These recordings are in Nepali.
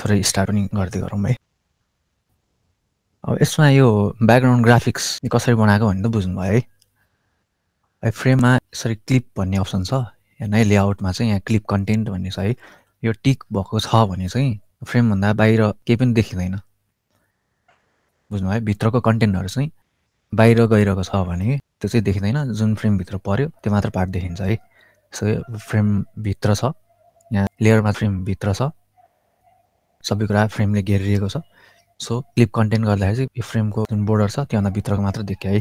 थोरै स्टार्ट पनि गर्दै गरौँ है। अब यसमा यो ब्याकग्राउन्ड ग्राफिक्स कसरी बनाएको भन्ने त बुझ्नुभयो है। फ्रेममा यसरी क्लिप भन्ने अप्सन छ हेर्नु है। लेआउटमा चाहिँ यहाँ क्लिप कन्टेन्ट भन्ने छ है। यो टिक भएको छ भने चाहिँ फ्रेमभन्दा बाहिर केही पनि देखिँदैन, बुझ्नुभयो। भित्रको कन्टेन्टहरू चाहिँ बाहिर गइरहेको छ भने त्यो चाहिँ देखिँदैन, जुन फ्रेमभित्र पर्यो त्यो मात्र पार्ट देखिन्छ है। सो फ्रेमभित्र छ, यहाँ लेयरमा फ्रेमभित्र छ, सबै कुरा फ्रेमले घेरिएको छ। सो क्लिप कन्टेन्ट गर्दाखेरि चाहिँ यो फ्रेमको जुन बोर्डर छ त्योभन्दा भित्रको मात्र देखियो है।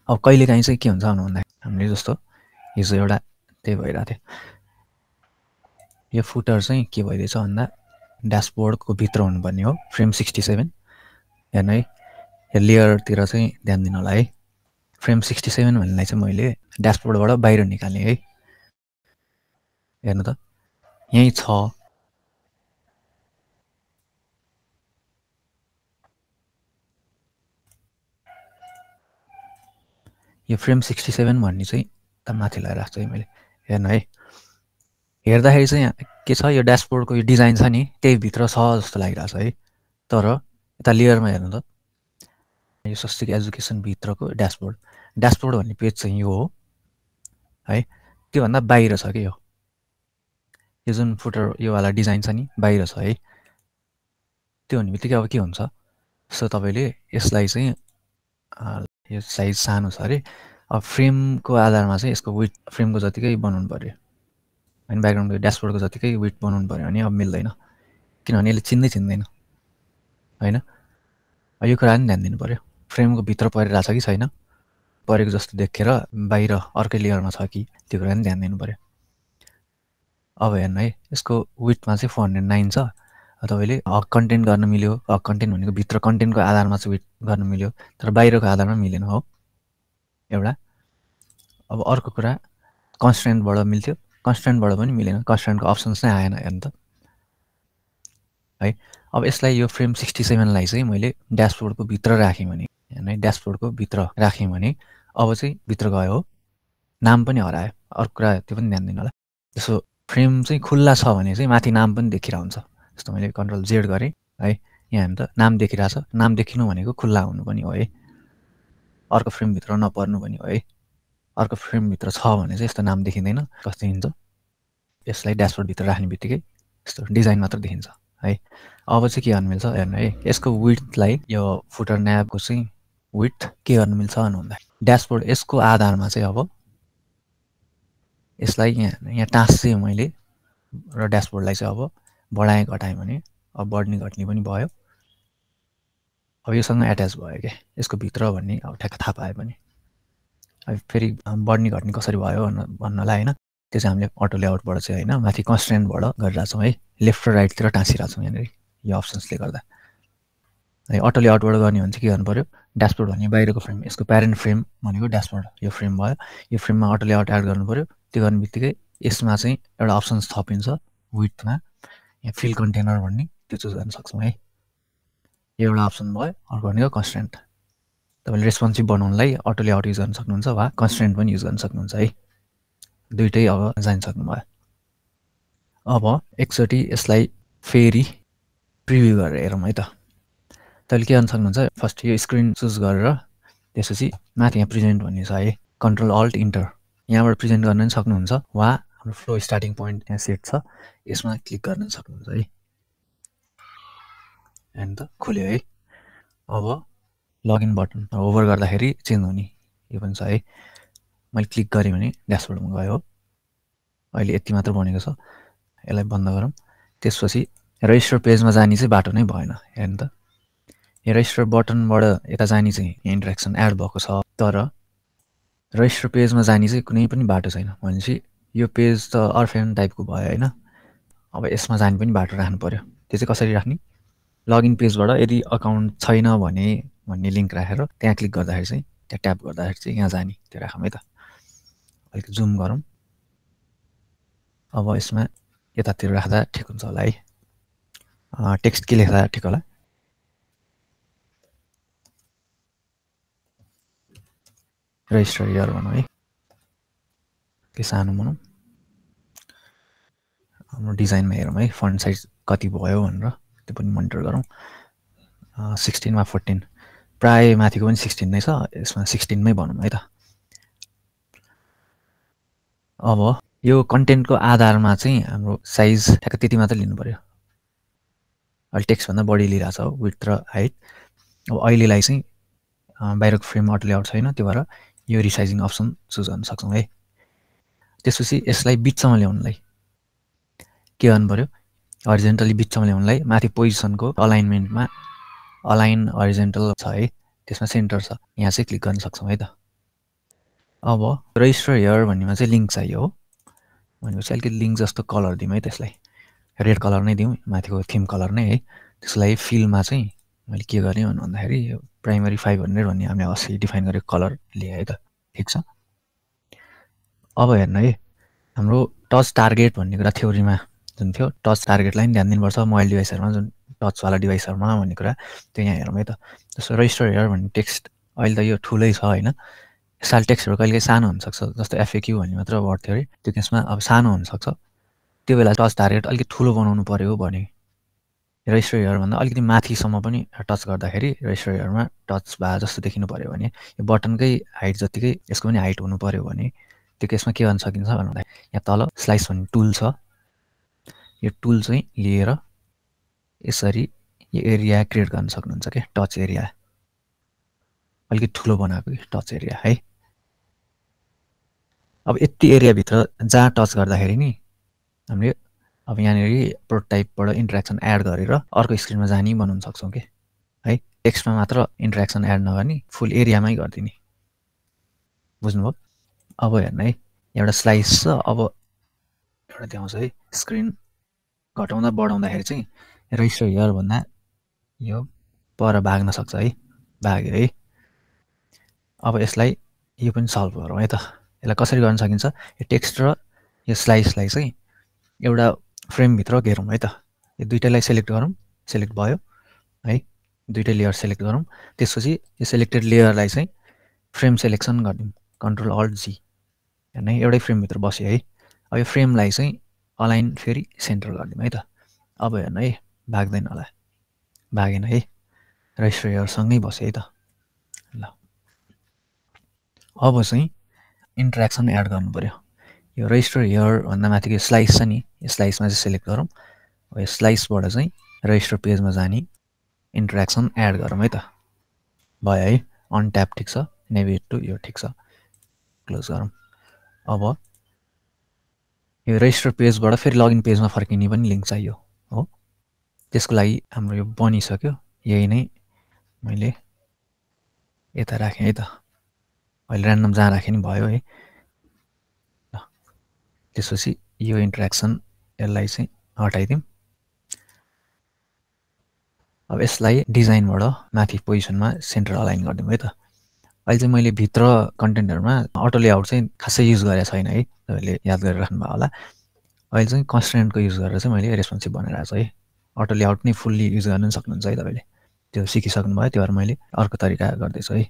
अब कहिलेकाहीँ चाहिँ के हुन्छ भन्दाखेरि हामीले जस्तो हिजो एउटा त्यही भइरहेको थियो, यो फुटर चाहिँ के भइदिएछ भन्दा ड्यासबोर्डको भित्र हुनुपर्ने हो, फ्रेम 67 हेर्नु है। यो लेयरतिर चाहिँ ध्यान दिनु होला है। फ्रेम 67 भन्नेलाई चाहिँ मैले ड्यासबोर्डबाट बाहिर निकालेँ है। हेर्नु त यहीँ छ, यो फ्रेम 67 भन्ने चाहिँ त माथि लगाएर राख्छु है मैले। हेर्नु है, हेर्दाखेरि चाहिँ के छ, यो ड्यासबोर्डको यो डिजाइन छ नि त्यही भित्र छ जस्तो लागिरहेको छ है। तर यता लेयरमा हेर्नु त, यो स्वस्तिक एजुकेसन भित्रको ड्यासबोर्ड भन्ने पेज चाहिँ यो हो है। त्योभन्दा बाहिर छ कि यो जुन फुटर योवाला डिजाइन छ नि बाहिर छ है। त्यो भन्ने बित्तिकै अब के हुन्छ, सो तपाईँले यसलाई चाहिँ यो साइज सानो छ अरे। अब फ्रेमको आधारमा चाहिँ यसको विथ फ्रेमको जतिकै बनाउनु पऱ्यो होइन, ब्याकग्राउन्डको ड्यासबोर्डको जतिकै विथ बनाउनु पऱ्यो भने अब मिल्दैन, किनभने यसले चिन्दैन होइन। यो कुरा पनि ध्यान दिनु पऱ्यो, फ्रेमको भित्र परिरहेछ कि छैन, परेको जस्तो देखेर बाहिर अर्कै लेयरमा छ कि, त्यो कुरा पनि ध्यान दिनु पऱ्यो। अब हेर्नु है, यसको विथमा चाहिँ 409 छ। तपाईँले हक कन्टेन्ट गर्न मिल्यो, हक कन्टेन्ट भनेको भित्र कन्टेन्टको आधारमा चाहिँ विथ गर्न मिल्यो, तर बाहिरको आधारमा मिलेन हो एउटा। अब अर्को कुरा, कन्स्ट्रेन्टबाट मिल्थ्यो, कन्स्ट्रेन्टबाट पनि मिलेन, कन्स्ट्रेन्टको अप्सन्स नै आएन हेर्नु त है। अब यसलाई यो फ्रेम 67लाई चाहिँ मैले ड्यासबोर्डको भित्र राखेँ भने, हेर्नु है, ड्यासबोर्डको भित्र राखेँ भने अब चाहिँ भित्र गयो हो, नाम पनि हरायो। अर्को कुरा त्यो पनि ध्यान दिनु होला। त्यसो फ्रेम चाहिँ खुल्ला छ भने चाहिँ माथि नाम पनि देखिरहेको हुन्छ। जस्तो मैले कन्ट्रोल जेड गरेँ है, यहाँ हेर्नु त नाम देखिरहेछ। नाम देखिनु भनेको खुल्ला हुनु पनि हो है, अर्को फ्रेमभित्र नपर्नु पनि हो है। अर्को फ्रेमभित्र छ भने चाहिँ यस्तो नाम देखिँदैन, कस्तो देखिन्छ, यसलाई ड्यासबोर्डभित्र राख्ने बित्तिकै यस्तो डिजाइन मात्र देखिन्छ है। अब चाहिँ के गर्नु मिल्छ हेर्नु है, यसको विड्थलाई यो फुटर न्याबको चाहिँ विड्थ के गर्नु मिल्छ भन्दा ड्यासबोर्ड यसको आधारमा चाहिँ अब यसलाई यहाँ टाँस्सेँ मैले र ड्यासबोर्डलाई चाहिँ अब बढाएँ घटाएँ भने अब बढ्ने घट्ने पनि भयो। अब योसँग एट्याच भयो क्या यसको भित्र भन्ने अब ठ्याक्क थाहा पायो भने। अब फेरि बढ्ने घट्ने कसरी भयो भन्नलाई होइन, त्यो चाहिँ हामीले अटो लेआउटबाट चाहिँ होइन, माथि कन्स्ट्रेन्टबाट गरिरहेको छौँ है। लेफ्ट र राइटतिर टाँसिरहेको छौँ यहाँनिर यो अप्सन्सले गर्दा है। अटो लेआउटबाट गर्ने भने चाहिँ के गर्नु पऱ्यो, ड्यासबोर्ड भन्ने बाहिरको फ्रेम, यसको प्यारेन्ट फ्रेम भनेको ड्यासबोर्ड यो फ्रेम भयो, यो फ्रेममा अटो लेआउट एड गर्नु पऱ्यो। त्यो गर्ने बित्तिकै यसमा चाहिँ एउटा अप्सन्स थपिन्छ विथमा, यहाँ फिल कन्टेनर भन्ने, त्यो चुज गर्न सक्छौँ है। यो एउटा अप्सन भयो। अर्को भनेको कन्स्ट्रेन्ट, तपाईँले रेस्पोन्सिभ बनाउनलाई अटो लेआउट युज गर्न सक्नुहुन्छ वा कन्स्ट्रेन्ट पनि युज गर्न सक्नुहुन्छ है। दुइटै अब जान सक्नुभयो। अब एकचोटि यसलाई फेरि प्रिभ्यू गरेर हेरौँ है त। तपाईँले के गर्न सक्नुहुन्छ, फर्स्ट यो स्क्रिन चुज गरेर त्यसपछि माथि यहाँ प्रेजेन्ट भन्ने छ है, कन्ट्रोल अल्ट इन्टर, यहाँबाट प्रेजेन्ट गर्न पनि सक्नुहुन्छ वा हाम्रो फ्लो स्टार्टिङ पोइन्ट यहाँ सेट छ यसमा क्लिक गर्न सक्नुहुन्छ है। हेर्नु त खुल्यो है। अब लगइन बटन ओभर गर्दाखेरि चेन्ज हुने यो पनि छ है। मैले क्लिक गरेँ भने ड्यासबोर्डमा गयो हो। अहिले यति मात्र बनेको छ, यसलाई बन्द गरौँ। त्यसपछि रेजिस्टर पेजमा जाने चाहिँ बाटो नै भएन। हेर्नु त यो रेजिस्टर बटनबाट यता जाने चाहिँ इन्टरेक्सन एड भएको छ, तर रेजिस्टर पेजमा जाने चाहिँ कुनै पनि बाटो छैन भनेपछि यो पेज त अर्फेन टाइपको भयो होइन। अब यसमा जाने पनि बाटो राख्नु पऱ्यो। त्यो चाहिँ कसरी राख्ने, लगइन पेजबाट यदि अकाउन्ट छैन भने भन्ने लिङ्क राखेर त्यहाँ क्लिक गर्दाखेरि चाहिँ त्यहाँ ट्याप गर्दाखेरि चाहिँ यहाँ जाने त्यो राखौँ है त। अलिक जुम गरौँ। अब यसमा यतातिर राख्दा ठिक हुन्छ होला है। टेक्स्ट के लेख्दा ठिक होला, रेजिस्टर इयर भनौँ है, के सानो भनौँ। हाम्रो डिजाइनमा हेरौँ है, फन्ट साइज कति भयो भनेर त्यो पनि मोनिटर गरौँ 16 मा 14 प्राय माथिको पनि 16 नै छ यसमा 16 मै भनौँ है त अब यो कन्टेन्टको आधारमा चाहिँ हाम्रो साइज ठ्याक्क त्यति मात्र लिनु पर्यो अहिले टेक्स्टभन्दा बढी लिइरहेछ हो विड्थ र हाइट अब अहिलेलाई चाहिँ बाहिरको फ्रेम अटो लेआउट छैन त्यो भएर यो रिसाइजिङ अप्सन चुज गर्न सक्छौँ है त्यसपछि यसलाई बिचसम्म ल्याउनलाई के गर्नु पर्यो हरिजेन्टली बिचसम्म ल्याउनलाई माथि पोजिसनको अलाइनमेन्टमा अलाइन हरिजेन्टल छ है त्यसमा सेन्टर छ यहाँ चाहिँ क्लिक गर्न सक्छौँ है त अब रजिस्टर हियर भन्नेमा चाहिँ लिङ्क चाहियो हो भनेपछि अलिकति लिङ्क जस्तो कलर दिउँ है त्यसलाई रेड कलर नै दिउँ माथिको थिम कलर नै है त्यसलाई फिलमा चाहिँ मैले के गरेँ भन्दाखेरि यो प्राइमरी 500 भन्ने हामीले अस्ति डिफाइन गरेको कलर लिएँ है त ठिक छ अब हेर्नु है हाम्रो टच टार्गेट भन्ने कुरा थ्योरीमा जुन थियो टच टार्गेटलाई पनि ध्यान दिनुपर्छ मोबाइल डिभाइसहरूमा जुन टचवाला डिभाइसहरूमा भन्ने कुरा त्यो यहाँ हेरौँ है त जस्तो रजिस्टर हियर भन्ने टेक्स्ट अहिले त यो ठुलै छ होइन साल टेक्स्टहरू कहिले सानो हुनसक्छ जस्तो एफएक्यू भन्ने मात्र वर्ड थियो अरे त्यो केसमा अब सानो हुनसक्छ त्यो बेला टच टार्गेट अलिकति ठुलो बनाउनु पर्यो भने रजिस्टर हियरभन्दा अलिकति माथिसम्म पनि टच गर्दाखेरि रजिस्टर हियरमा टच भए जस्तो देखिनु पर्यो भने यो बटनकै हाइट जतिकै यसको पनि हाइट हुनु पर्यो भने त्यो केसमा के गर्न सकिन्छ भन्दा यहाँ तल स्लाइस भन्ने टुल छ यो टुल चाहिँ लिएर यसरी यो एरिया क्रिएट गर्न सक्नुहुन्छ क्या टच एरिया अलिकति ठुलो बनाएको टच एरिया है अब यति एरियाभित्र जहाँ टच गर्दाखेरि नि हामीले अब यहाँनिर प्रोटोटाइपबाट इन्ट्रेक्सन एड गरेर अर्को स्क्रिनमा जाने बनाउन सक्छौँ कि है टेक्स्टमा मात्र इन्ट्रेक्सन एड नगर्ने फुल एरियामै गरिदिने बुझ्नुभयो अब हेर्नु है एउटा स्लाइस छ अब एउटा देखाउँछ है स्क्रिन घटाउँदा बढाउँदाखेरि चाहिँ रजिस्टर हियर भन्दा यो पर भाग्न सक्छ है भाग्यो है अब यसलाई यो पनि सल्भ गरौँ है त यसलाई कसरी गर्न सकिन्छ यो टेक्स्ट र यो स्लाइसलाई चाहिँ एउटा फ्रेमभित्र घेरौँ है त यो दुइटैलाई सेलेक्ट गरौँ सेलेक्ट भयो है दुइटै लेयर सेलेक्ट गरौँ त्यसपछि यो सेलेक्टेड लेयरलाई चाहिँ फ्रेम सेलेक्सन गरिदिउँ कन्ट्रोल अल्ट जी हेर्नु है एउटै फ्रेमभित्र बस्यो है अब यो फ्रेमलाई चाहिँ अलाइन फेरि सेन्टर गरिदिउँ है त अब हेर्नु है भाग्दैन होला भागेन है रजिस्टर हियरसँगै बस्यो है त ल अब चाहिँ इन्ट्रेक्सन एड गर्नु पर्यो यो रजिस्टर हियर भन्दा माथिको स्लाइस छ नि यो स्लाइसमा चाहिँ सेलेक्ट गरौँ यो स्लाइसबाट चाहिँ रजिस्टर पेजमा जाने इन्ट्रेक्सन एड गरौँ है त भयो है अन ट्याप ठिक छ नेभिगेट टु यो ठिक छ क्लोज गरौँ अब यो रजिस्टर पेजबाट फेरि लगइन पेजमा फर्किने पनि लिङ्क चाहियो हो त्यसको लागि हाम्रो यो बनिसक्यो यही नै मैले यता राखेँ है त अहिले ऱ्यान्डम जहाँ राखेँ नि भयो है त्यसपछि यो इन्ट्रेक्सन यसलाई चाहिँ हटाइदिउँ अब यसलाई डिजाइनबाट माथि पोजिसनमा सेन्टर अलाइन गरिदिउँ है त अहिले चाहिँ मैले भित्र कन्टेन्टहरूमा अटो लेआउट चाहिँ खासै युज गरेको छैन है तपाईँले याद गरेर राख्नुभयो होला अहिले चाहिँ कन्स्ट्रेन्टको युज गरेर चाहिँ मैले रेस्पोन्सिभ बनाइरहेको छु है अटो लेआउट नै फुल्ली युज गर्न पनि सक्नुहुन्छ है तपाईँले त्यो सिकिसक्नु भयो त्यो भएर मैले अर्को तरिका गर्दैछु है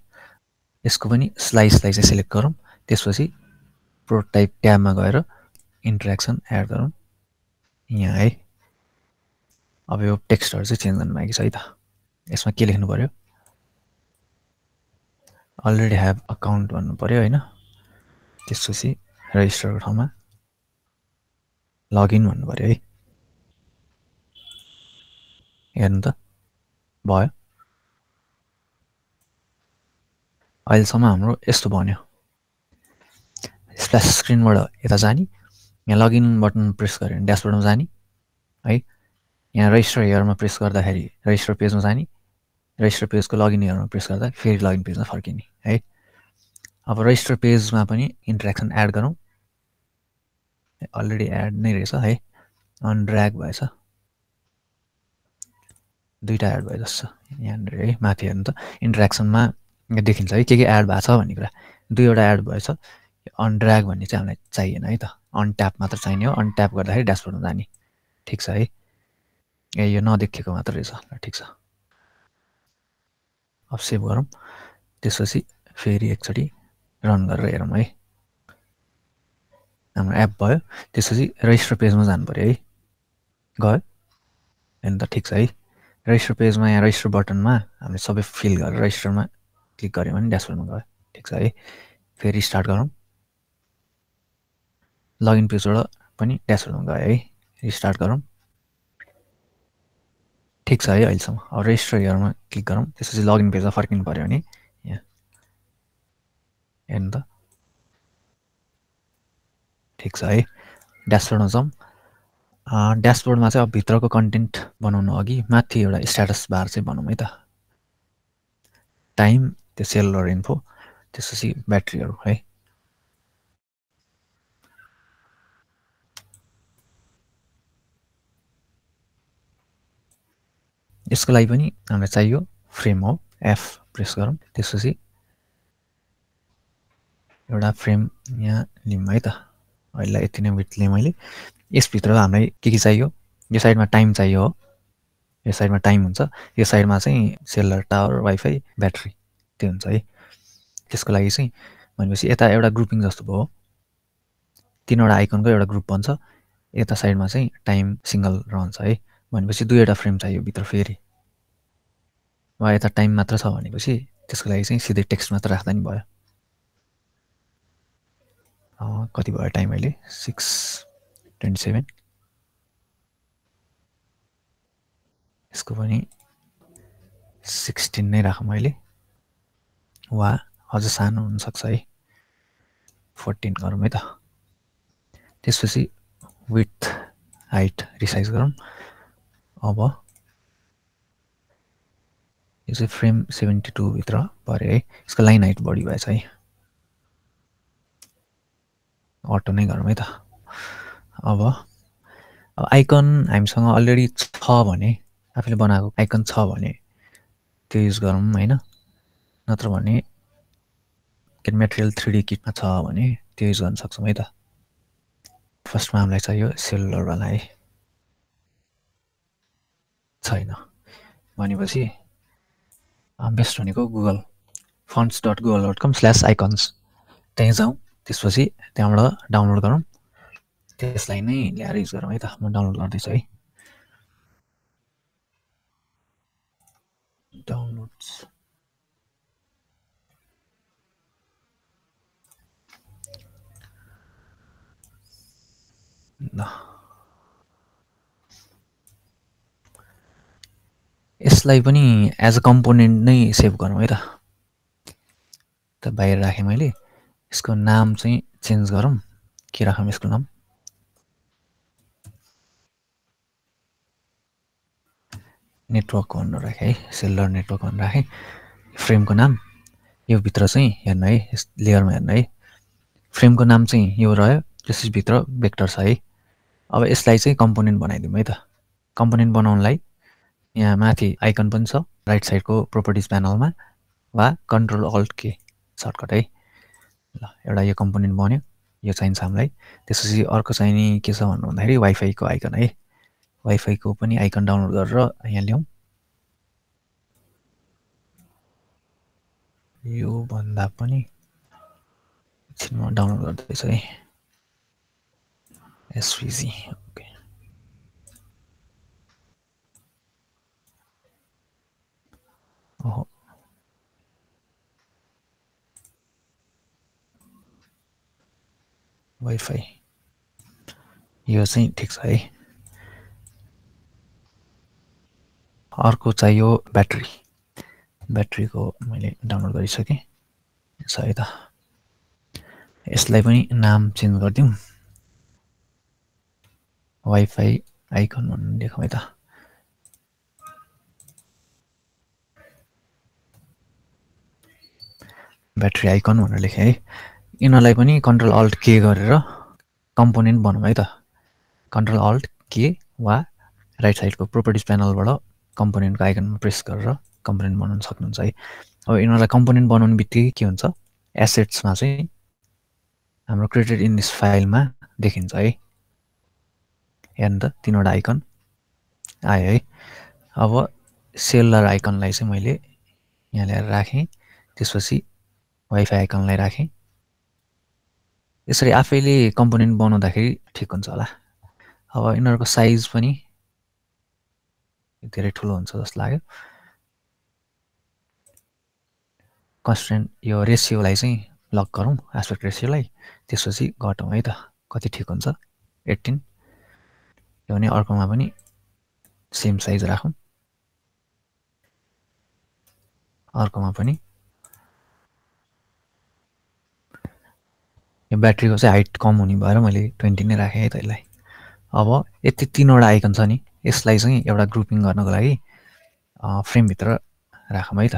यसको पनि स्लाइसलाई चाहिँ सेलेक्ट गरौँ त्यसपछि प्रोटोटाइप ट्याबमा गएर इन्ट्रेक्सन एड गरौँ यहाँ है अब यो टेक्स्टहरू चाहिँ चेन्ज गर्नु बाँकी छ है त यसमा के लेख्नु पर्यो अलरेडी ह्याभ अकाउन्ट भन्नु पर्यो होइन त्यसपछि रजिस्टरको ठाउँमा लगइन भन्नु पर्यो है हेर्नु त भयो अहिलेसम्म हाम्रो यस्तो बन्यो स्प्ल्यास स्क्रिनबाट यता जाने यहाँ लगइन बटन प्रेस गऱ्यो भने ड्यासबोर्डमा जाने है यहाँ रजिस्टर हियरमा प्रेस गर्दाखेरि रजिस्टर पेजमा जाने रजिस्टर पेजको लगइन हियरमा प्रेस गर्दा फेरि लगइन पेजमा फर्किने है अब रजिस्टर पेजमा पनि इन्ट्रेक्सन एड गरौँ अलरेडी एड नै रहेछ है अनड्र्याग भएछ दुईवटा एड भयो जस्तो यहाँनिर है माथि हेर्नु त इन्ट्रेक्सनमा देखिन्छ है के एड भएको छ भन्ने कुरा दुईवटा एड भएछ अनड्र्याग भन्ने चाहिँ हामीलाई चाहिएन है त अनट्याप मात्र चाहिने हो अनट्याप गर्दाखेरि ड्यासबोर्डमा जाने ठिक छ है ए यो नदेखिएको मात्र रहेछ ल ठिक छ अब सेभ गरौँ त्यसपछि फेरि एकचोटि रन गरेर हेरौँ है हाम्रो एप भयो त्यसपछि रजिस्टर पेजमा जानु पर्यो है गयो हेर्नु त ठिक छ है। रजिस्टर पेजमा यहाँ रजिस्टर बटनमा हामीले सबै फिल गरेर रजिस्टरमा क्लिक गऱ्यौँ भने ड्यासबोर्डमा गयो। ठिक छ है। फेरि स्टार्ट गरौँ। लगइन पेजबाट पनि ड्यासबोर्डमा गयो है। रिस्टार्ट गरौँ। ठिक छ है अहिलेसम्म। अब रजिस्टर हियरमा क्लिक गरौँ। त्यसपछि लगइन पेजमा फर्किनु पऱ्यो भने यहाँ हेर्नु त ठिक छ है। ड्यासबोर्डमा जाउँ। ड्यासबोर्डमा चाहिँ अब भित्रको कन्टेन्ट बनाउनु अघि माथि एउटा स्ट्याटस बार चाहिँ बनाउँ है त। टाइम, त्यो सेलुलर इन्फो, त्यसपछि ब्याट्रीहरू है। यसको लागि पनि हामीलाई चाहियो फ्रेम हो। एफ प्रेस गरौँ। त्यसपछि एउटा फ्रेम यहाँ लिउँ है त। अहिलेलाई यति नै विड्थ लिएँ मैले। यसभित्र हामीलाई के चाहियो, यो साइडमा टाइम चाहियो हो। यो साइडमा टाइम हुन्छ, यो साइडमा चाहिँ सेलुलर टावर, वाइफाई, ब्याट्री त्यो हुन्छ है। त्यसको लागि चाहिँ भनेपछि यता एउटा ग्रुपिङ जस्तो भयो। तीनवटा आइकनको एउटा ग्रुप बन्छ। यता साइडमा चाहिँ टाइम सिङ्गल रहन्छ है। भनेपछि दुईवटा फ्रेम चाहियो भित्र फेरि। वा यता टाइम मात्र छ भनेपछि त्यसको लागि चाहिँ सिधै टेक्स्ट मात्र राख्दा नि भयो। कति भयो टाइम अहिले? 6:27। यसको पनि 16 नै राखौँ मैले। वा अझ सानो हुनसक्छ है। 14 गरौँ है त। त्यसपछि विथ हाइट रिसाइज गरौँ। अब यो चाहिँ फ्रेम 72 भित्र पऱ्यो है। यसको लाइन हाइट बढी भएछ है। अटो नै गरौँ है त। अब आइकन हामीसँग अलरेडी छ भने, आफूले बनाएको आइकन छ भने त्यो युज गरौँ होइन। नत्र भने गेट मेटेरियल 3D किटमा छ भने त्यो युज गर्न सक्छौँ है त। फर्स्टमा हामीलाई चाहियो सेलुलरवाला है। छैन भनेपछि बेस्ट भनेको गुगल fonts.google.com/icons त्यहीँ जाउँ। त्यसपछि त्यहाँबाट डाउनलोड गरौँ। त्यसलाई नै ल्याएर युज गरौँ है त। म डाउनलोड गर्दैछु है। डाउनलोड्स ल, यसलाई पनि एज अ कम्पोनेन्ट नै सेभ गरौँ है त। बाहिर राखेँ मैले। यसको नाम चाहिँ चेन्ज गरौँ। के राखौँ यसको नाम? नेटवर्क भनेर राखेँ है। सेलुलर नेटवर्क भनेर राखेँ। फ्रेमको नाम यो भित्र चाहिँ हेर्नु है, लेयरमा हेर्नु है। फ्रेमको नाम चाहिँ यो रह्यो। त्यसपछि भित्र भेक्टर छ है। अब यसलाई चाहिँ कम्पोनेन्ट बनाइदिउँ है त। कम्पोनेन्ट बनाउनलाई यहाँ माथि आइकन पनि छ राइट साइडको प्रोपर्टिज प्यानलमा, वा कन्ट्रोल अल्ट के सर्टकट है। ल, एउटा यो कम्पोनेन्ट बन्यो। यो चाहिन्छ हामीलाई। त्यसपछि अर्को चाहिने के छ भन्दाखेरि वाइफाईको आइकन है। वाइफाईको पनि आइकन डाउनलोड गरेर यहाँ ल्याउँ। यो भन्दा पनि एकछिन म डाउनलोड गर्दैछु है। एसभिजी ओके। ओहो, वाइफाई यो चाहिँ ठिक छ है। अर्को चाहियो ब्याट्री। ब्याट्रीको मैले डाउनलोड गरिसकेँ छ है त। यसलाई पनि नाम चेन्ज गरिदिउँ। वाइफाई आइकन भन्नु लेखौँ है त। ब्याट्री आइकन भनेर लेखेँ है। यिनीहरूलाई पनि कन्ट्रोल अल्ट के गरेर कम्पोनेन्ट बनाउँ है त। कन्ट्रोल अल्ट के वा राइट साइडको प्रोपर्टिज प्यानलबाट कम्पोनेन्टको आइकनमा प्रेस गरेर कम्पोनेन्ट बनाउन सक्नुहुन्छ है। अब यिनीहरूलाई कम्पोनेन्ट बनाउने बित्तिकै के हुन्छ, एसेट्समा चाहिँ हाम्रो क्रिएटेड इन दिस फाइलमा देखिन्छ है। हेर्नु त तीनवटा आइकन आयो है। अब सेलुलर आइकनलाई चाहिँ मैले यहाँ ल्याएर राखेँ। त्यसपछि वाइफाई आइकनलाई राखेँ। यसरी आफैले कम्पोनेन्ट बनाउँदाखेरि ठिक हुन्छ होला। अब यिनीहरूको साइज पनि धेरै ठुलो हुन्छ जस्तो लाग्यो। कन्स्ट्रेन्ट यो रेसियोलाई चाहिँ लक गरौँ, एस्पेक्ट रेसियोलाई, त्यसपछि घटौँ है त कति ठिक हुन्छ। 18 यो भने अर्कोमा पनि सेम साइज राखौँ, अर्कोमा पनि। यो ब्याट्रीको चाहिँ हाइट कम हुने भएर मैले 20 नै राखेँ है त यसलाई। अब यति 3वटा आइकन छ नि, यसलाई चाहिँ एउटा ग्रुपिङ गर्नको लागि फ्रेमभित्र राखौँ है त।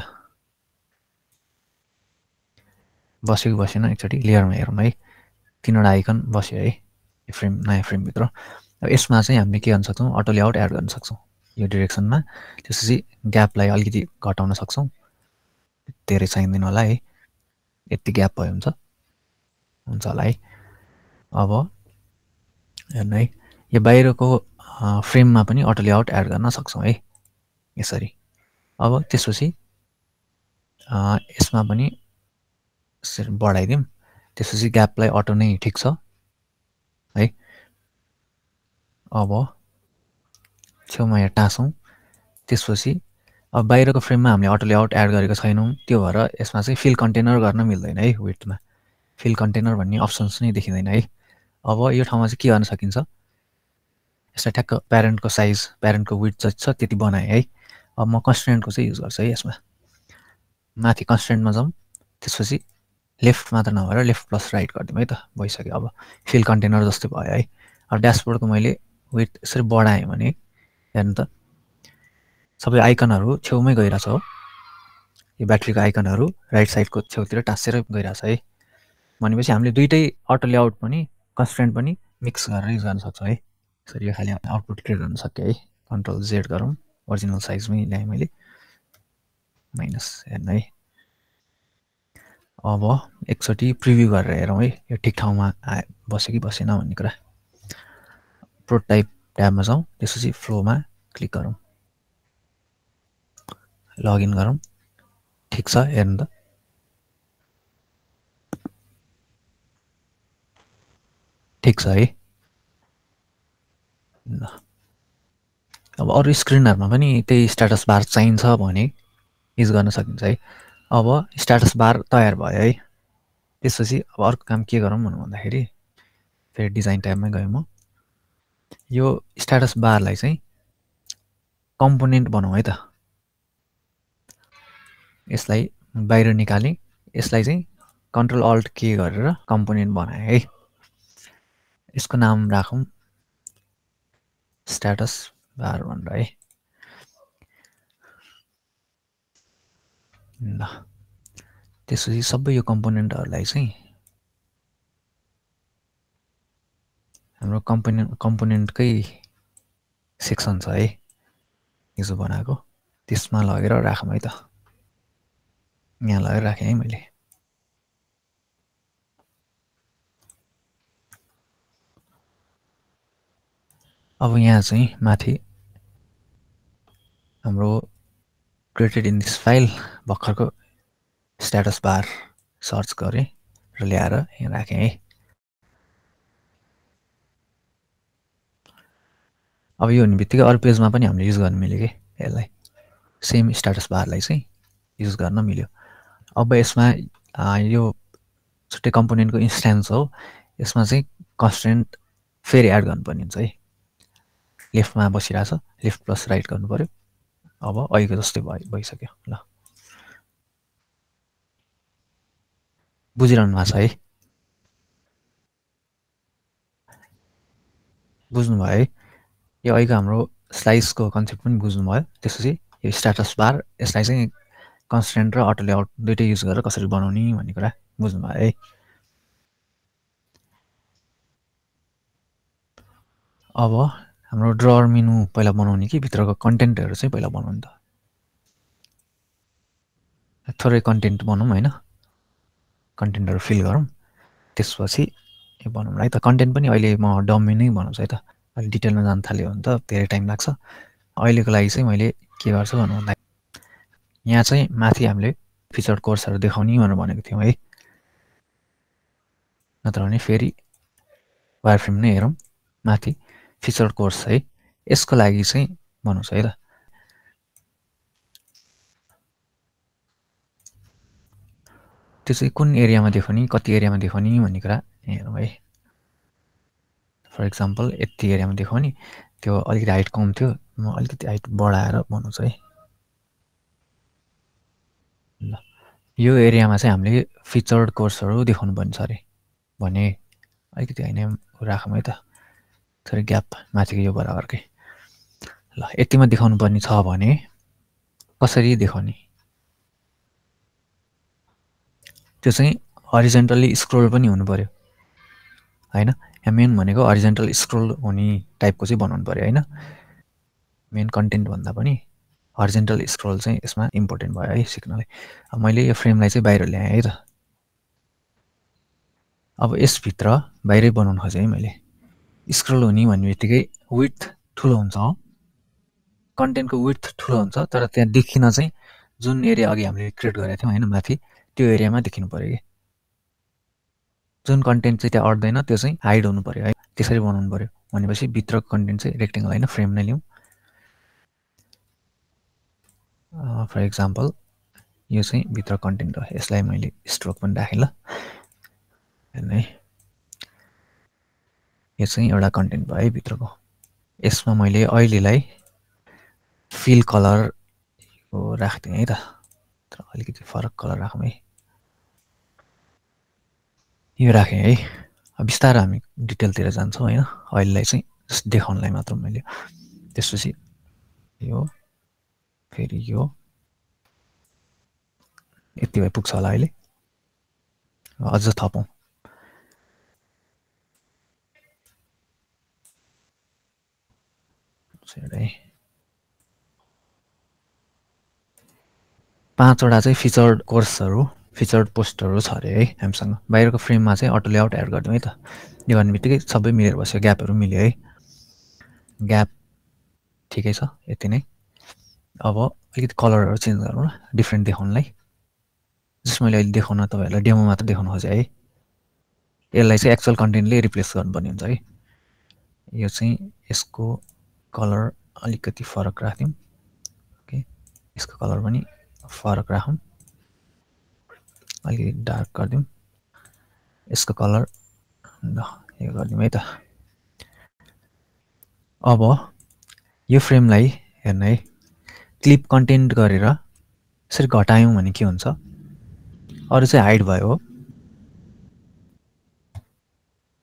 बस्यो कि बसेन एकचोटि लेयरमा हेरौँ है। 3वटा आइकन बस्यो है यो फ्रेम, नयाँ फ्रेमभित्र। अब यसमा चाहिँ हामीले के गर्न सक्छौँ, अटो लेआउट एड गर्न सक्छौँ यो डिरेक्सनमा। त्यसपछि ग्यापलाई अलिकति घटाउन सक्छौँ, धेरै चाहिँदैन होला है, यति ग्याप भयो हुन्छ होला है। अब हेर्नु है, यो बाहिरको फ्रेममा पनि अटो लेआउट एड गर्न सक्छौँ है यसरी। अब त्यसपछि यसमा पनि बढाइदिउँ, त्यसपछि ग्यापलाई अटो नै ठिक छ है। अब छेउमा यहाँ टाँसौँ, त्यसपछि अब बाहिरको फ्रेममा हामीले अटो लेआउट एड गरेको छैनौँ, त्यो भएर यसमा चाहिँ फिल कन्टेनर गर्न मिल्दैन है। विड्थमा फिल कन्टेनर भन्ने अप्सन्स नै देखिँदैन है। अब यो ठाउँमा चाहिँ के गर्न सकिन्छ, यसलाई ठ्याक्क प्यारेन्टको साइज, प्यारेन्टको विड्थ जति छ त्यति बनाएँ है। अब म कन्स्ट्रेन्टको चाहिँ युज गर्छु है यसमा। माथि कन्स्ट्रेन्टमा जाउँ, त्यसपछि लेफ्ट मात्र नभएर लेफ्ट प्लस राइट गरिदिउँ है त, भइसक्यो। अब फिल कन्टेनर जस्तै भयो है। अब ड्यासबोर्डको मैले विड्थ यसरी बढाएँ भने हेर्नु त, सबै आइकनहरू छेउमै गइरहेछ हो। यो ब्याट्रीको आइकनहरू राइट साइडको छेउतिर टाँसेर गइरहेछ है। भनेपछि हामीले दुइटै अटो लेआउट पनि कन्स्ट्रेन्ट पनि मिक्स गरेर युज गर्न सक्छौँ है। यसरी यो खालि आउटपुट क्रिएट गर्न सकेँ है। कन्ट्रोल जेड गरौँ, ओरिजिनल साइजमै ल्याएँ मैले, माइनस हेर्नु है। अब एकचोटि प्रिभ्यू गरेर हेरौँ है यो ठिक ठाउँमा बस्यो कि बसेन भन्ने कुरा। प्रोटोटाइप ट्याबमा जाउँ, त्यसपछि फ्लोमा क्लिक गरौँ, लगइन गरौँ, ठिक छ हेर्नु त। ठिक छ है। अब अरू स्क्रिनहरूमा पनि त्यही स्ट्याटस बार चाहिन्छ भने युज गर्न सकिन्छ है। अब स्ट्याटस बार तयार भयो है। त्यसपछि अब अर्को काम के गरौँ भन्दाखेरि फेरि डिजाइन ट्याबमै गएँ म। यो स्ट्याटस बारलाई चाहिँ कम्पोनेन्ट बनाऊ है त। यसलाई बाहिर निकालेँ, यसलाई चाहिँ कन्ट्रोल अल्ट के गरेर कम्पोनेन्ट बनाएँ है। यसको नाम राखौँ स्ट्याटस बार भनेर है। ल त्यसपछि सबै यो कम्पोनेन्टहरूलाई चाहिँ हाम्रो कम्पोनेन्टकै सेक्सन छ है हिजो बनाएको, त्यसमा लगेर राखौँ है त। यहाँ लगेर राखेँ है मैले। अब यहाँ चाहिँ माथि हाम्रो क्रिएटेड इन दिस फाइल भर्खरको स्ट्याटस बार सर्च गरेँ र ल्याएर यहाँ राखेँ है। अब यो हुने बित्तिकै अरू पेजमा पनि हामीले युज गर्न मिल्यो कि यसलाई, सेम स्ट्याटस बारलाई चाहिँ युज गर्न मिल्यो। अब यसमा यो छुट्टै कम्पोनेन्टको इन्स्ट्यान्स हो, यसमा चाहिँ कन्स्ट्रेन्ट फेरि एड गर्नुपर्ने हुन्छ है। लेफ्टमा बसिरहेछ, लेफ्ट प्लस राइट गर्नु पऱ्यो। अब अहिलेको जस्तै भइसक्यो। ल बुझिरहनु भएको छ है, बुझ्नुभयो है। यो अहिलेको हाम्रो स्लाइसको कन्सेप्ट पनि बुझ्नुभयो। त्यसपछि यो स्ट्याटस बार, यसलाई चाहिँ कन्स्ट्रेन्ट र अटो लेआउट दुइटै युज गरेर कसरी बनाउने भन्ने कुरा बुझ्नुभयो है। अब हाम्रो ड्रवर मेनु पहिला बनाउने कि भित्रको कन्टेन्टहरू चाहिँ पहिला बनाउनु त। थोरै कन्टेन्ट बनाऊँ होइन, कन्टेन्टहरू फिल गरौँ, त्यसपछि यो बनाउँ है त। कन्टेन्ट पनि अहिले म डमी नै बनाउँछु है त। अहिले डिटेलमा जान थाल्यो भने त धेरै टाइम लाग्छ। अहिलेको लागि चाहिँ मैले के गर्छु भन्नु भन्दा, यहाँ चाहिँ माथि हामीले फिचर कोर्सहरू देखाउने भनेर भनेको थियौँ है। नत्र भने फेरि वायरफ्रेम नै हेरौँ, माथि फिचर कोर्स है, यसको लागि चाहिँ बनाउँछु है त। त्यो चाहिँ कुन एरियामा देखाउने कति एरियामा देखाउने भन्ने कुरा हेरौँ है। फर इक्जाम्पल यति एरियामा देखाउने, त्यो अलिकति हाइट कम थियो, म अलिकति हाइट बढाएर बनाउँछु है। ल यो एरियामा चाहिँ हामीले फिचर्ड कोर्सहरू देखाउनु पर्ने छ अरे भने अलिकति होइन राखौँ है त, थोरै ग्याप माथिको यो बराबरकै। ल यतिमा देखाउनु पर्ने छ भने कसरी देखाउने, त्यो चाहिँ हरिजेन्टल्ली स्क्रोल पनि हुनु पर्यो होइन। यहाँ मेन भनेको हरिजेन्टल स्क्रोल हुने टाइपको चाहिँ बनाउनु पर्यो होइन। मेन कन्टेन्ट भन्दा पनि हरिजेन्टल स्क्रोल चाहिँ यसमा इम्पोर्टेन्ट भयो है सिक्नलाई। अब मैले यो फ्रेमलाई चाहिँ बाहिर ल्याएँ है त। अब यसभित्र बाहिरै बनाउनु खोजेँ है मैले। स्क्रोल हुने भन्ने बित्तिकै विड्थ ठुलो हुन्छ हो, कन्टेन्टको विड्थ ठुलो हुन्छ, तर त्यहाँ देखिन चाहिँ जुन एरिया अघि हामीले क्रिएट गरेका थियौँ होइन माथि, त्यो एरियामा देखिनु पऱ्यो कि जुन कन्टेन्ट चाहिँ त्यहाँ अट्दैन त्यो चाहिँ हाइड हुनु पऱ्यो है। त्यसरी बनाउनु पऱ्यो भनेपछि भित्रको कन्टेन्ट चाहिँ रेक्टेङ्गल होइन फ्रेम नै लिउँ। फर इक्जाम्पल यो चाहिँ भित्र कन्टेन्ट हो, यसलाई मैले स्ट्रोक पनि राखेँ ल है। यो चाहिँ एउटा कन्टेन्ट भयो है भित्रको। यसमा मैले अहिलेलाई फिल कलर राख्दिएँ है त, तर अलिकति फरक कलर राखौँ है। यो राखेँ है। अब बिस्तारै हामी डिटेलतिर जान्छौँ होइन, अहिलेलाई चाहिँ जस्ट देखाउनलाई मात्र मैले। त्यसपछि यो फेरि यो यति भए पुग्छ होला अहिले, अझ थपौँ। है 5वटा चाहिँ फिचर्ड कोर्सहरू फिचर्ड पोस्टहरू छ अरे है हामीसँग। बाहिरको फ्रेममा चाहिँ अटो लेआउट एड गरिदिउँ है त। यो गर्ने बित्तिकै सबै मिलेर बस्यो, ग्यापहरू मिल्यो है। ग्याप ठिकै छ यति नै। अब अलिकति कलरहरू चेन्ज गरौँ ल डिफ्रेन्ट देखाउनलाई। जस्ट मैले अहिले देखाउन तपाईँहरूलाई डेमो मात्र देखाउन खोजेँ है। यसलाई चाहिँ एक्चुअल कन्टेन्टले रिप्लेस गर्नुपर्ने हुन्छ है। यो चाहिँ यसको कलर अलिकति फरक राखिदिउँ। ओके, यसको कलर पनि फरक राखौँ, अलिकति डार्क गरिदिउँ। यसको कलर ल यो गरिदिउँ है त। अब यो फ्रेमलाई हेर्नु है, क्लिप कन्टेन्ट गरेर यसरी घटायौँ भने के हुन्छ, अरू चाहिँ हाइड भयो हो।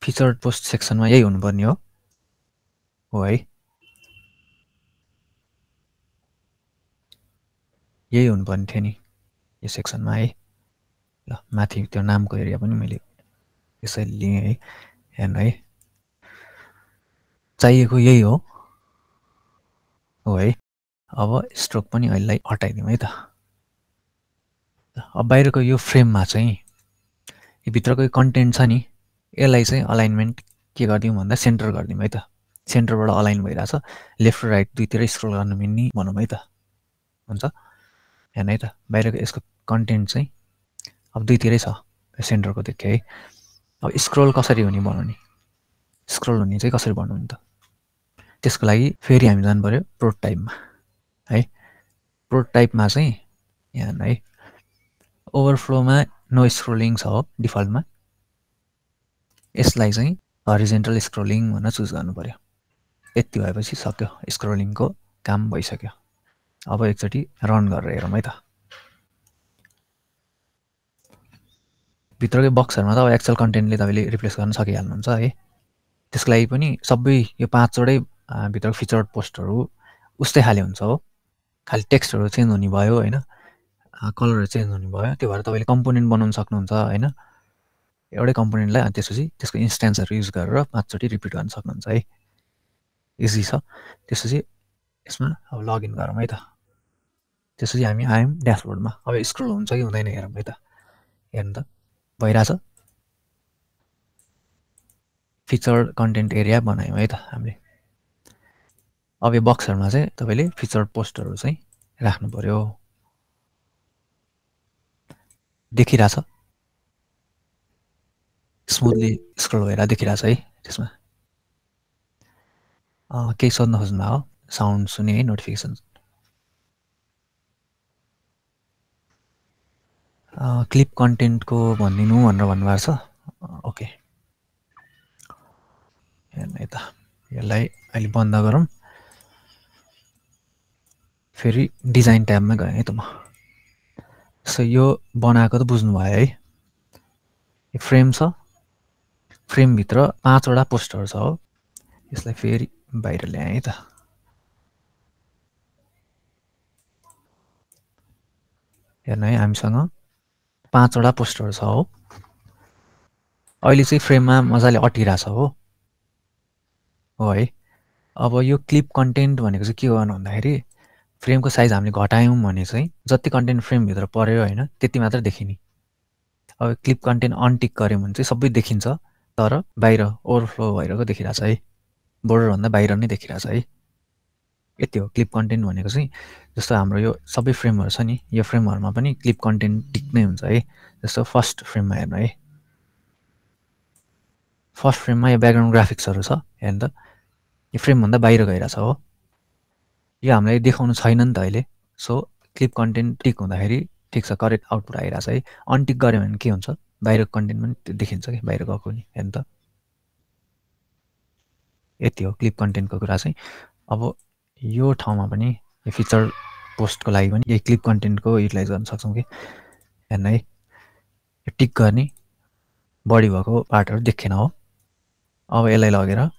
फिचर्ड पोस्ट सेक्सनमा यही हुनुपर्ने हो है, यही हुनुपर्ने थियो नि यो सेक्सनमा है। ल माथि त्यो नामको एरिया पनि मैले यसरी लिएँ है। हेर्नु है, चाहिएको यही हो है। अब स्ट्रोक पनि अहिलेलाई हटाइदिउँ है त। अब बाहिरको यो फ्रेममा चाहिँ यो भित्रको कन्टेन्ट छ नि, यसलाई चाहिँ अलाइनमेन्ट के गरिदिउँ भन्दा सेन्टर गरिदिउँ है त। सेन्टरबाट अलाइन भइरहेछ, लेफ्ट र राइट दुईतिर स्क्रोल गर्न मिल्ने भनौँ है त, हुन्छ। हेर्नु है त, बाहिरको यसको कन्टेन्ट चाहिँ अब दुईतिरै छ, सेन्टरको देख्यो है। अब स्क्रोल कसरी हुने बनाउने, स्क्रोल हुने चाहिँ कसरी बनाउने त, त्यसको लागि फेरि हामी जानु पऱ्यो प्रोटोटाइपमा है। प्रोटोटाइपमा चाहिँ यहाँ है ओभरफ्लोमा नो स्क्रोलिङ छ हो डिफल्टमा, यसलाई चाहिँ हरिजेन्टल स्क्रोलिङ भनेर चुज गर्नु पऱ्यो। यति भएपछि सक्यो, स्क्रोलिङको काम भइसक्यो। अब एकचोटि रन गरेर हेरौँ है त। भित्रकै बक्सहरूमा त अब एक्चुअल कन्टेन्टले तपाईँले रिप्लेस गर्न सकिहाल्नुहुन्छ है। त्यसको लागि पनि सबै यो 5वटै भित्रको फिचर्ड पोस्टहरू उस्तै खाले हुन्छ हो, खालि टेक्स्टहरू चेन्ज हुने भयो होइन, कलरहरू चेन्ज हुने भयो। त्यो भएर तपाईँले कम्पोनेन्ट बनाउन सक्नुहुन्छ होइन, एउटै कम्पोनेन्टलाई। अनि त्यसपछि त्यसको इन्स्ट्यान्सहरू युज गरेर 5चोटि रिपिट गर्न सक्नुहुन्छ है, इजी छ। त्यसपछि यसमा अब लगइन गरौँ है त। त्यसपछि हामी आयौँ ड्यासबोर्डमा। अब स्क्रोल हुन्छ कि हुँदैन हेरौँ है त। हेर्नु त भइरहेछ, फिचर्ड कन्टेन्ट एरिया बनायौँ है त हामीले। अब यो बक्सहरूमा चाहिँ तपाईँले फिचर्ड पोस्टहरू चाहिँ राख्नु पऱ्यो, देखिरहेछ स्मुथली स्क्रोल भएर देखिरहेछ है। त्यसमा केही सोध्न खोज्नु हो, साउन्ड सुने है, नोटिफिकेसन क्लिप कन्टेन्टको भनिदिनु भनेर भन्नुभएको छ। ओके, हेर्नु है त, यसलाई अहिले बन्द गरौँ। फेरि डिजाइन ट्याबमा गएँ है त म। सो यो बनाएको त बुझ्नुभयो है। यो फ्रेम छ, फ्रेमभित्र 5वटा पोस्टहरू छ हो। यसलाई फेरि बाहिर ल्याएँ है त। हेर्नु है, हामीसँग 5वटा पोस्टहरू छ हो। अहिले चाहिँ फ्रेममा मजाले अटिरहेछ हो है। अब यो क्लिप कन्टेन्ट भनेको चाहिँ के गर्नु भन्दाखेरि फ्रेमको साइज हामीले घटायौँ भने चाहिँ जति कन्टेन्ट फ्रेमभित्र पऱ्यो होइन त्यति मात्र देखिने। अब क्लिप कन्टेन्ट अनटिक गऱ्यौँ भने चाहिँ सबै देखिन्छ, तर बाहिर ओभरफ्लो भइरहेको देखिरहेछ है, बोर्डरभन्दा बाहिर नै देखिरहेछ है। यति हो क्लिप कन्टेन्ट भनेको चाहिँ। जस्तो हाम्रो यो सबै फ्रेमहरू छ नि, यो फ्रेमहरूमा पनि क्लिप कन्टेन्ट टिक नै हुन्छ है। जस्तो फर्स्ट फ्रेममा हेर्नु है, फर्स्ट फ्रेममा यो ब्याकग्राउन्ड ग्राफिक्सहरू छ, हेर्नु त यो फ्रेमभन्दा बाहिर गइरहेछ हो। यो हामीलाई देखाउनु छैन नि त अहिले। सो क्लिप कन्टेन्ट टिक हुँदाखेरि ठिक छ, करेक्ट आउटपुट आइरहेछ है। अनटिक गऱ्यो भने के हुन्छ, बाहिरको कन्टेन्ट पनि देखिन्छ कि बाहिर गएको नि, हेर्नु त। यति हो क्लिप कन्टेन्टको कुरा चाहिँ। अब यो ठाउँमा पनि यो फिचर पोस्टको लागि पनि यही क्लिप कन्टेन्टको युटिलाइज गर्न सक्छौँ कि। हेर्नु है, यो टिक गर्ने बढी भएको पार्टहरू देखेन हो। अब यसलाई लगेर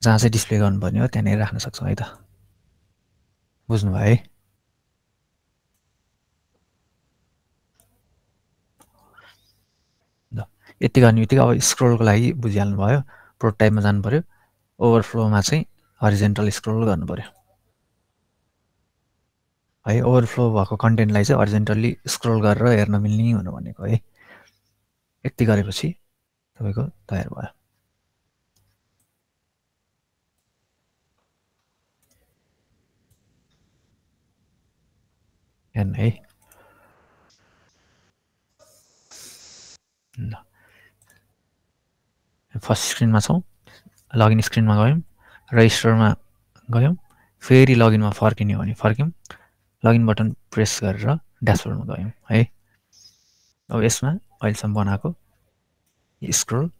जहाँ चाहिँ डिस्प्ले गर्नुपर्ने हो त्यहाँनिर राख्न सक्छौँ है त। बुझ्नुभयो है। ल, यति गर्ने बित्तिकै अब स्क्रोलको लागि बुझिहाल्नु भयो। प्रोटोटाइपमा जानु पऱ्यो, ओभरफ्लोमा चाहिँ हरिजेन्टल स्क्रोल गर्नु पऱ्यो है। ओभरफ्लो भएको कन्टेन्टलाई चाहिँ हरिजेन्टल्ली स्क्रोल गरेर हेर्न मिल्ने हुनु भनेको है। यति गरेपछि तपाईँको तयार भयो। हेर्नु है, ल फर्स्ट स्क्रिनमा छौँ, लगइन स्क्रिनमा गयौँ, रजिस्टरमा गयौँ, फेरि लगइनमा फर्किने हो भने फर्क्यौँ, लगइन बटन प्रेस गरेर ड्यासबोर्डमा गयौँ है। अब यसमा अहिलेसम्म बनाएको स्क्रोल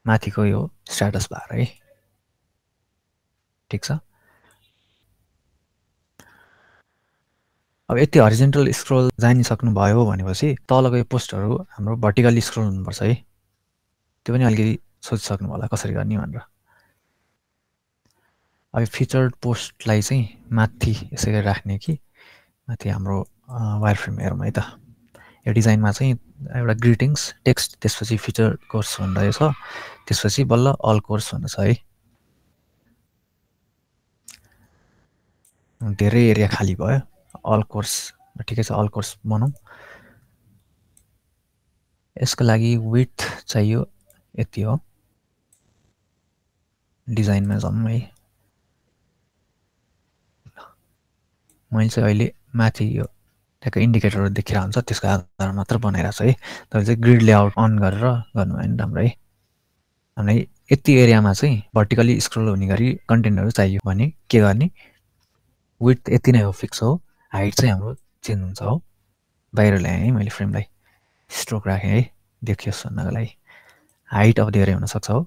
माथिको यो स्ट्याटस बार है, ठिक छ। अब यति हरिजेन्टल स्क्रोल जानिसक्नुभयो भनेपछि तलको यो पोस्टहरू हाम्रो भर्टिकल्ली स्क्रोल हुनुपर्छ है। त्यो पनि अलिकति सोचिसक्नु होला कसरी गर्ने भनेर। अब फिचर्ड पोस्टलाई चाहिँ माथि यसै गरी राख्ने कि माथि हाम्रो वायर फ्रेम हेरौँ है त। यो डिजाइनमा चाहिँ एउटा ग्रिटिङ्स टेक्स्ट, त्यसपछि फिचर कोर्स भन्दैछ, त्यसपछि बल्ल अल कोर्स भन्नु छ है। धेरै एरिया खाली भयो, अल कोर्स ठिकै छ, अल कोर्स बनाऊँ। यसको लागि विड्थ चाहियो यति हो। डिजाइनमा जाउँ है। मैले चाहिँ अहिले माथि यो त्यहाँको इन्डिकेटरहरू देखिरहेको हुन्छ, त्यसको आधारमा मात्र बनाइरहेको छु है। तपाईँले चाहिँ ग्रिड लेआउट अन गरेर गर्नुभयो भने राम्रो है। हामीलाई यति एरियामा चाहिँ भर्टिकली स्क्रोल हुने गरी कन्टेन्टहरू चाहियो भने के गर्ने, विड्थ यति नै हो, फिक्स हो। हाइट चाहिँ हाम्रो चेन्ज हुन्छ हो। बाहिर ल्याएँ है मैले फ्रेमलाई, स्ट्रोक राखेँ है देखियोस् भन्नको लागि। हाइट अब धेरै हुनसक्छ हो,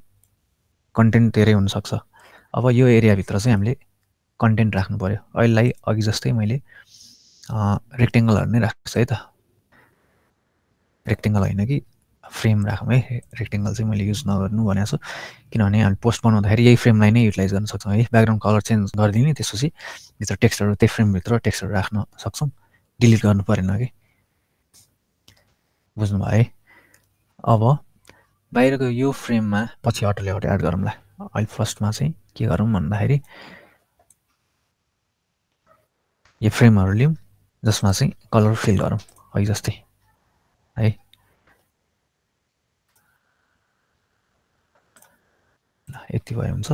कन्टेन्ट धेरै हुनसक्छ। अब यो एरियाभित्र चाहिँ हामीले कन्टेन्ट राख्नु पऱ्यो। अहिलेलाई अघि जस्तै मैले रेक्टेङ्गलहरू नै राख्छु है त। रेक्टेङ्गल होइन कि फ्रेम राखौँ है। रेक्टेङ्गल चाहिँ मैले युज नगर्नु भनेको छु, किनभने हामी पोस्ट बनाउँदाखेरि यही फ्रेमलाई नै युटिलाइज गर्न सक्छौँ है। ब्याकग्राउन्ड कलर चेन्ज गरिदिने, त्यसपछि भित्र टेक्स्टहरू त्यही फ्रेमभित्र टेक्स्टहरू राख्न सक्छौँ, डिलिट गर्नु परेन कि। बुझ्नुभयो है। अब बाहिरको यो फ्रेममा पछि अटो लेआउट एड गरौँला। अहिले फर्स्टमा चाहिँ के गरौँ भन्दाखेरि यो फ्रेमहरू लिउँ जसमा चाहिँ कलर फिल गरौँ है जस्तै है। ल यति भयो हुन्छ।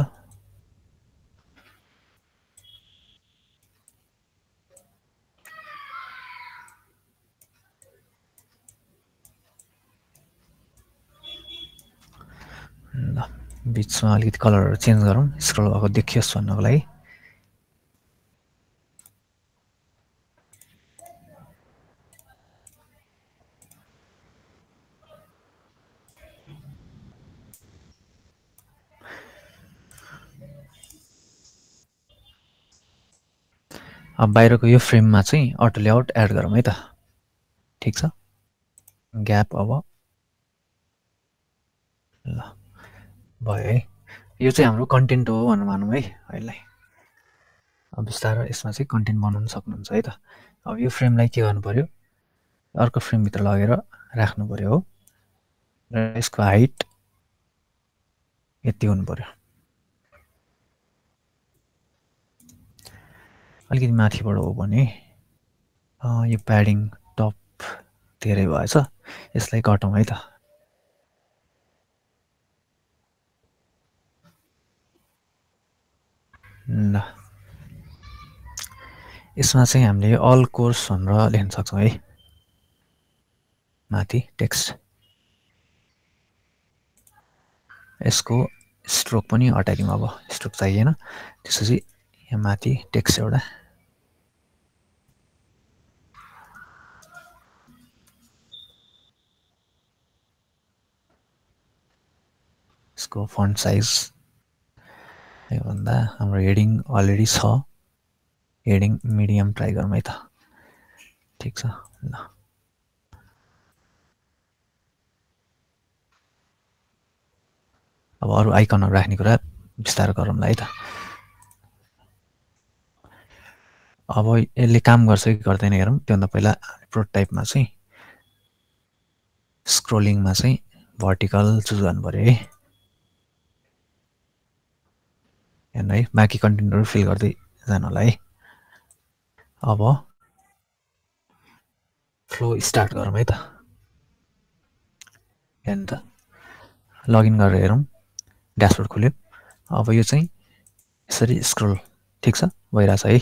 ल बिचमा अलिकति कलरहरू चेन्ज गरौँ, स्क्रोल भएको देखियोस् भन्नको लागि। अब बाहिरको यो फ्रेममा चाहिँ अटो लेआउट एड गरौँ है त। ठिक छ, ग्याप अब ल भयो है। यो चाहिँ हाम्रो कन्टेन्ट हो भनेर मानौँ है अहिले। अब बिस्तारै यसमा चाहिँ कन्टेन्ट बनाउन सक्नुहुन्छ है त। अब यो फ्रेमलाई के गर्नु पर्यो, अर्को फ्रेमभित्र लगेर राख्नु पर्यो हो, र यसको हाइट यति हुनु पर्यो। अलिकति माथिबाट हो भने यो प्याडिङ टप धेरै भएछ, यसलाई घटाउँ है त। ल यसमा चाहिँ हामीले अल कोर्स भनेर लेख्न सक्छौँ है, माथि टेक्स्ट। यसको स्ट्रोक पनि हटाइदिउँ, अब स्ट्रोक चाहिएन। त्यसपछि यहाँ माथि टेक्स्ट एउटा, यसको फन्ट साइज योभन्दा हाम्रो हेडिङ अलरेडी छ, हेडिङ मिडियम ट्राई गरौँ है त। ठिक छ, ल अब अरू आइकनहरू राख्ने कुरा बिस्तारै गरौँला है त। अब यसले काम गर्छ कि गर्दैन हेरौँ। त्योभन्दा पहिला प्रोटोटाइपमा चाहिँ स्क्रोलिङमा चाहिँ भर्टिकल चुज गर्नु पर्यो है। हेर्नु है, बाँकी कन्टेन्टहरू फिल गर्दै जानु होला है। अब फ्लो स्टार्ट गरौँ है त। हेर्नु त, लगइन गरेर हेरौँ, ड्यासबोर्ड खुल्यो। अब यो चाहिँ यसरी स्क्रोल ठिक छ भइरहेछ है।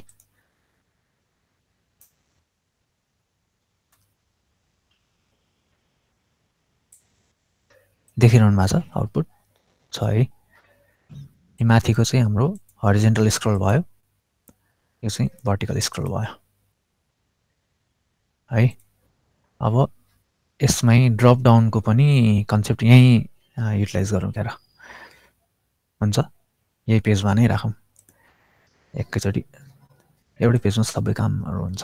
देखिरहनु भएको छ, आउटपुट छ है। यो माथिको चाहिँ हाम्रो हरिजेन्टल स्क्रोल भयो, यो चाहिँ भर्टिकल स्क्रोल भयो है। अब यसमै ड्रप डाउनको पनि कन्सेप्ट यहीँ युटिलाइज गरौँ क्या र, हुन्छ। यही पेजमा नै राखौँ, एकैचोटि एउटै पेजमा सबै कामहरू हुन्छ।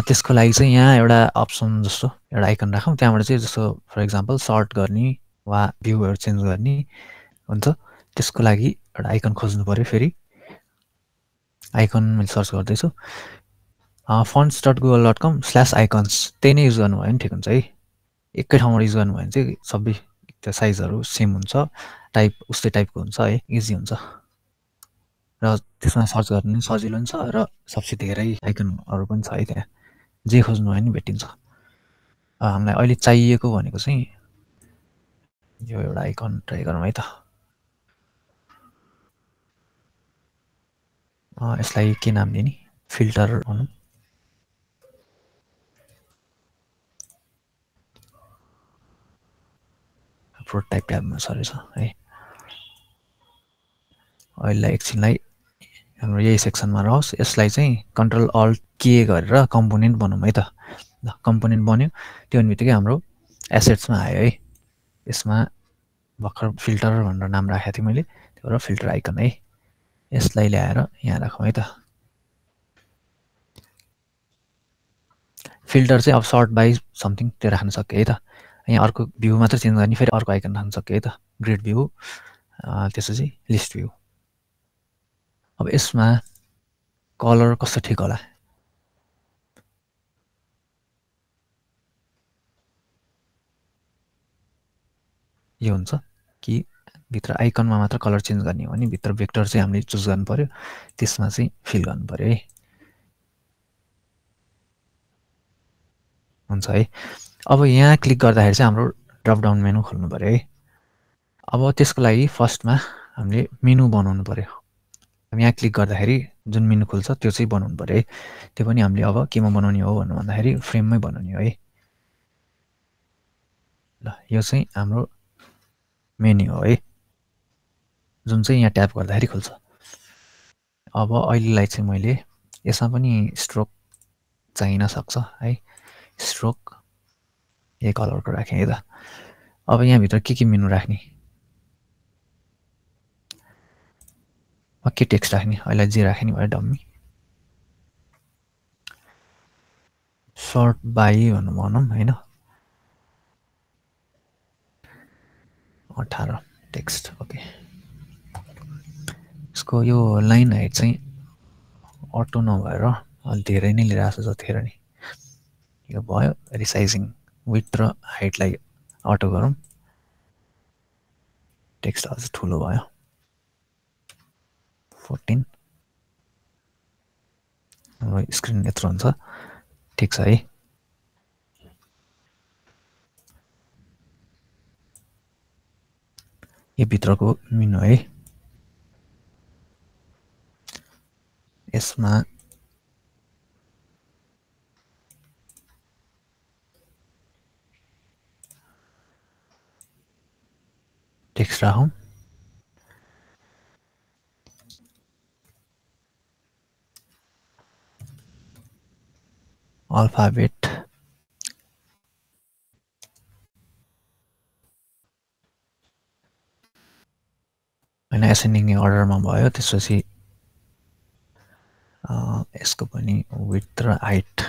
त्यसको लागि चाहिँ यहाँ एउटा अप्सन जस्तो एउटा आइकन राखौँ, त्यहाँबाट चाहिँ जस्तो फर इक्जाम्पल सर्ट गर्ने वा भ्यूहरू चेन्ज गर्ने हुन्छ। त्यसको लागि एउटा आइकन खोज्नु पर्यो। फेरि आइकन मैले सर्च गर्दैछु, fonts.google.com/icons त्यही नै युज गर्नुभयो भने ठिक हुन्छ है। एकै ठाउँबाट युज गर्नुभयो भने चाहिँ सबै त्यो साइजहरू सेम हुन्छ, टाइप उस्तै टाइपको हुन्छ है, इजी हुन्छ र त्यसमा सर्च गर्नु सजिलो पनि छ र सबसे धेरै आइकनहरू पनि छ है। त्यहाँ जे खोज्नु भयो नि भेटिन्छ। हामीलाई अहिले चाहिएको भनेको चाहिँ यो एउटा आइकन ट्राई गरौँ है त। यसलाई के नाम दिने, फिल्टर भनौँ। प्रोटोटाइप ट्याबमा सरेछ है। अहिले एकछिनलाई हाम्रो यही सेक्सनमा रहोस्। यसलाई चाहिँ कन्ट्रोल अल्ट के गरेर कम्पोनेन्ट बनाउँ है त। ल कम्पोनेन्ट बन्यो, त्यो भन्ने बित्तिकै हाम्रो एसेट्समा आयो है। यसमा भर्खर फिल्टर भनेर नाम राखेको थिएँ मैले, त्यो भएर फिल्टर आइकन है। यसलाई ल्याएर यहाँ राखौँ है त। फिल्टर चाहिँ अब सर्ट बाई समथिङ त्यो राख्न सक्यो है त। यहाँ अर्को भ्यू मात्र चेन्ज गर्ने, फेरि अर्को आइकन राख्न सक्यो है त, ग्रिड भ्यू, त्यसपछि लिस्ट भ्यू। अब यसमा कलर कस्तो ठिक होला, यो हुन्छ कि भित्र आइकनमा मात्र कलर चेन्ज गर्ने हो भने भित्र भेक्टर चाहिँ हामीले चुज गर्नु पर्यो, त्यसमा चाहिँ फिल गर्नु पर्यो है, हुन्छ है। अब यहाँ क्लिक गर्दाखेरि चाहिँ हाम्रो ड्रप डाउन मेनु खोल्नु पर्यो है। अब त्यसको लागि फर्स्टमा हामीले मेनु बनाउनु पर्यो। यहाँ क्लिक गर्दाखेरि जुन मेनु खुल्छ त्यो चाहिँ बनाउनु पर्यो है। त्यो पनि हामीले अब केमा बनाउने हो भन्नु भन्दाखेरि फ्रेममै बनाउने हो है। ल यो चाहिँ हाम्रो मेनु हो है, जुन चाहिँ यहाँ ट्याप गर्दाखेरि खुल्छ। अब अहिलेलाई चाहिँ मैले यसमा पनि स्ट्रोक चाहिन सक्छ है। स्ट्रोक यही कलरको राखेँ है त। अब यहाँभित्र के मेनु राख्ने, के टेक्स्ट राख्ने अहिले जे राख्ने भयो डम्मी सर्ट बाई भनौँ होइन 18 टेक्स्ट ओके यसको यो लाइन हाइट चाहिँ अटो नभएर अलि धेरै नै लिइरहेको छ जतिखेर नि यो भयो रिसाइजिङ विथ र हाइटलाई अटो गरौँ टेक्स्ट अझ ठुलो भयो 14 हाम्रो स्क्रिन यत्रो हुन्छ ठिक छ है यो भित्रको मेनु है यसमा टेक्स्ट राखौँ अल्फाबेट होइन एसेन्डिङ अर्डरमा भयो त्यसपछि यसको पनि विथ र हाइट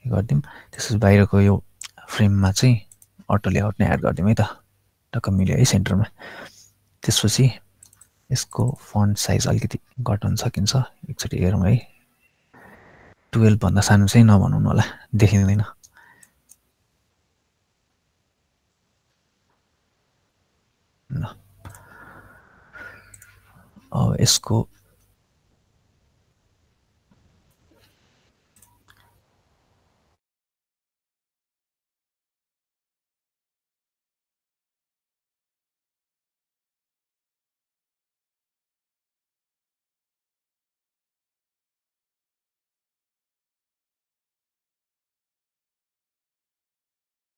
गरिदिउँ त्यसपछि बाहिरको यो फ्रेममा चाहिँ अटो लेआउट नै एड गरिदिउँ है त टक्क मिल्यो है सेन्टरमा त्यसपछि यसको फन्ट साइज अलिकति घटाउन सकिन्छ एकचोटि हेरौँ है 12 भन्दा सानो चाहिँ नभनौँ होला देखिँदैन अब यसको